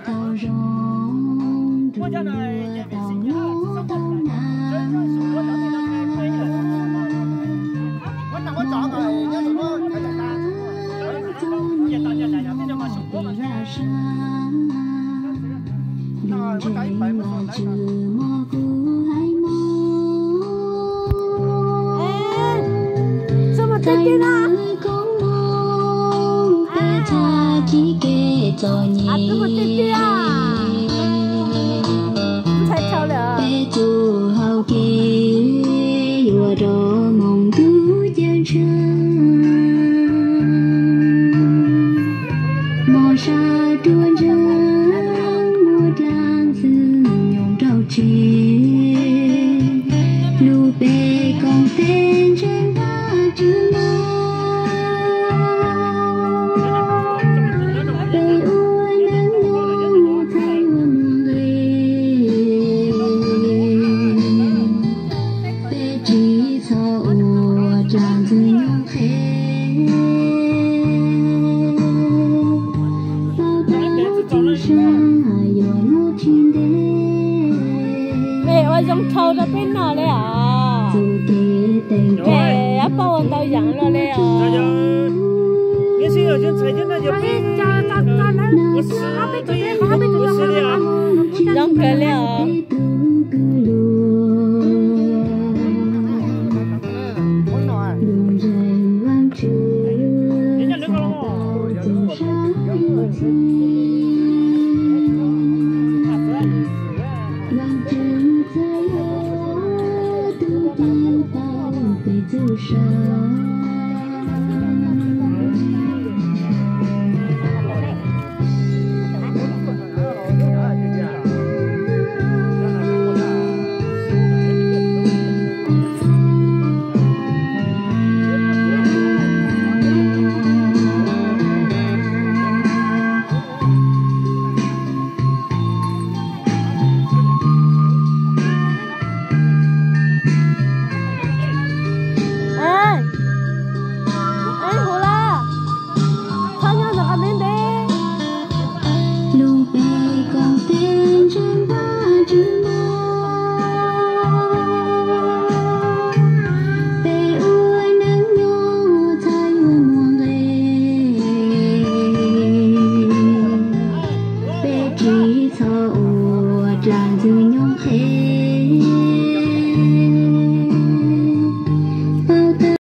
tau zoo, tau muaj tau na. Txoj kev yaj sab, ntshe mas tsis muaj kuv haiv muag. Txoj kev koob hmoov peb txhaj txib kev txom nyem. Peb txuj hau kev yuav rov mus ntuj ceeb tsheej. Mos sab ruaj ntseg muaj dlaab ntxwg nyoog rau tsev, lub peb koom teb ntseeg Vajtswv mog. Peb ua neej nyob mus txhawb ua nqi, peb tsis txhob ua dlaab ntxwg nyoog qhev. Paub tab txhua sab yuav luag tsis ntev. Peb ua zoo dhau rau peb noj li os. Txuj kev teem, peb paub ua ntau yaam los li os.